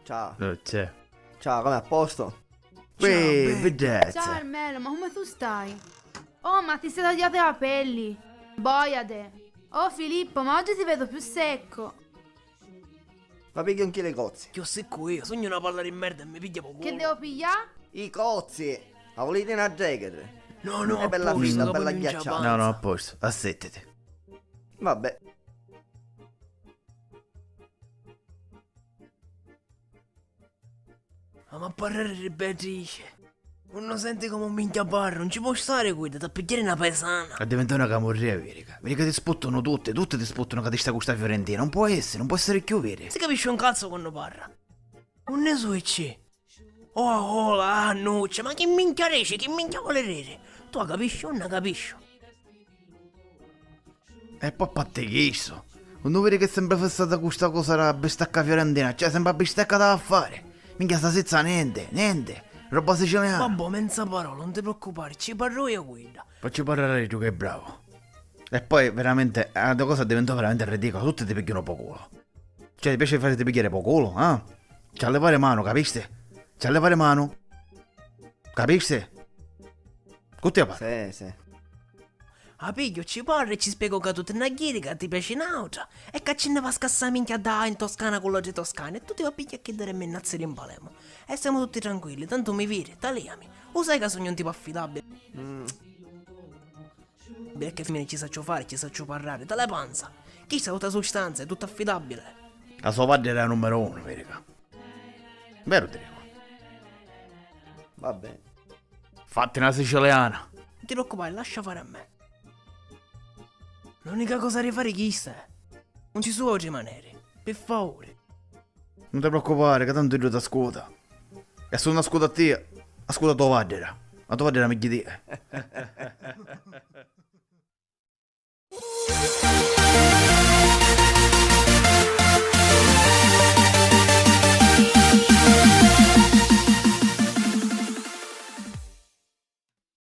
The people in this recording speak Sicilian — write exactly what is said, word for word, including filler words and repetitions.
Ciao. Eh, c'è. Ciao, com'è, a posto? Uè, Ciao, baby. Vedete. Ciao, Armelo, ma come tu stai? Oh, ma ti sei tagliato i capelli? Boiate. Oh, Filippo, ma oggi ti vedo più secco. Ma pigghi un chilo di cozzi. Chi ho secco io? Sogno una palla di merda e mi piglia poco. Che devo pigliare? I cozzi! Ma volete una jacket? No, no, è bella fredda, bella ghiacciata. No, no, a posto, assettiti. Vabbè. Ma a parrari di Beatrice, uno senti come un minchia barra, non ci può stare quidda, t'ha pigghiari na paisana. Addiventa una camurria, virica. Virica ti sputtano tutti, tutti ti sputtano ca ti sta cu sta fiorentina. Non può essere, non può essere più veri. Si capisce un cazzo quando parra. Unni succi? Oh, oh, la nuccia, ma chi minchia dici, chi minchia vuole dire? Tu la capisci o non la capisci? E poi a parte chistu, non vedi che è sempre fissata con sta cosa della bistecca fiorentina? Cioè, sempre a bistecca da fare. Minchia, sta sezza niente, niente. Roba siciliana. Vabbè, menza parola, non ti preoccupare, ci parlo io quella. Facci parlare tu che è bravo. E poi veramente è una cosa diventata veramente ridicola, tutti ti pigliano po' culo. Cioè, ti piace fare ti pigliare po' culo, eh? Ci ha levare mano, capiste? Ci ha levare mano. Capiste? Cu ti parla? Sì, sì. A pigghiu, ci parra e ci spiego ca tu ti nna ghiri, ca ti piaci n'autra, e ca ci nni va a scassà minchia ddà in Toscana cu l'otri toscani, e tu ti va a pigghià chidda di minnazzi di Mpalemu. E semu tutti tranquilli, tantu mi viri, taliami. U sai ca sugnu un tipu affidabili. Mm. Pirchì femmini ci sacciu fari, ci sacciu parrari, tali panza. Chista è tutta sustanza, è tutta affidabili. La so vadda era numero uno, virica. Veru ti dico. Va bene. Fatti na siciliana. Non ti preoccupari, lascia fari a me. L'unica cosa di fari chista è. Non ci su autri maneri. Pi favuri. Non ti preoccupari, ca tantu iddu t'ascuta. E si non ascuta a tia, ascuta a to vaddera. A to vaddera megghiu di tia.